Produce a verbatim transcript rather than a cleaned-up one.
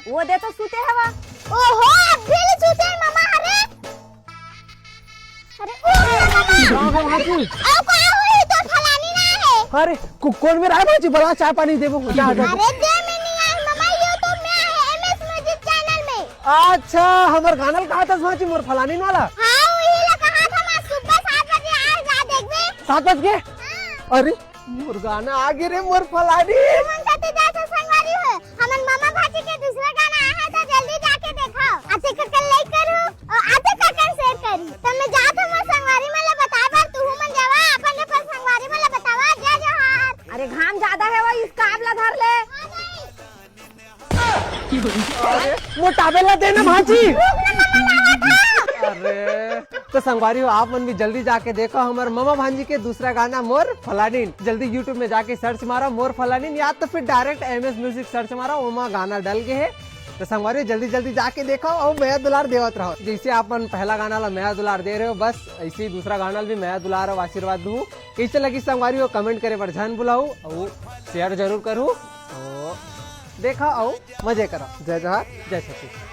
वो दे तो सुते हवा। ओहो, अभी ले सुते हे ममा, अरे। अरे, ओ, ममा। का हो भांजी? अउ का होही, तोर फलानी ना हे। अरे, को-, कोन मेर आय भांजी? बला, चाय पानी देबो। जा, जा, जा। अरे, दे में नइ आय, ममा, यो तो में आय, एमएस म्यूजिक चैनल में। अच्छा, हमर गाना ल कहाथस भांजी, मोर फलानी वाला? हाँ, वही ला कहाथस, मैं सुबह सात बजे आय, जा देखबे। सात बज गे? हाँ। अरे, मोर गाना आ गे रे, मोर फलानी। तुमन कते जाथो संगवारी हो? हमन ममा भांजी के दूसरा गाना आय हे, त जल्दी जाके देखव। आते काका like करहू अउ आते काका share करही। त मैं जात हंव मोर संगवारी मन ला बताय बर, तुहू मन जावा, अपन अपन संगवारी मन ला बतावा। जय जोहार। अरे घाम जादा हे, वो scarf ला धर ले। अरे, मोर towel ला दे ना भांजी। अरे, तो संगवारी हो, आप मन भी जल्दी जाके देखव हमर ममा भांजी के दूसरा गाना मोर फलानीन। जल्दी YouTube में जाके search मारव मोर फलानीन, या तो फिर direct एमएस म्यूजिक search मारव, ओमा गाना डल गे हे। तो संगवारी हो, जल्दी जल्दी जाके देखव अउ मया दुलार देवत रहव। जइसे आप मन पहला गाना ला मया दुलार दे रहे हो, बस अइसे ही दूसरा गाना ला भी मया दुलार अउ आशीर्वाद दू। कइसे लगिस संगवारी हो, comment करे बर झन भुलाहू अउ share जरूर करहू। अउ देखव अउ मजे करव। जय जोहार, जय छत्तीसगढ़।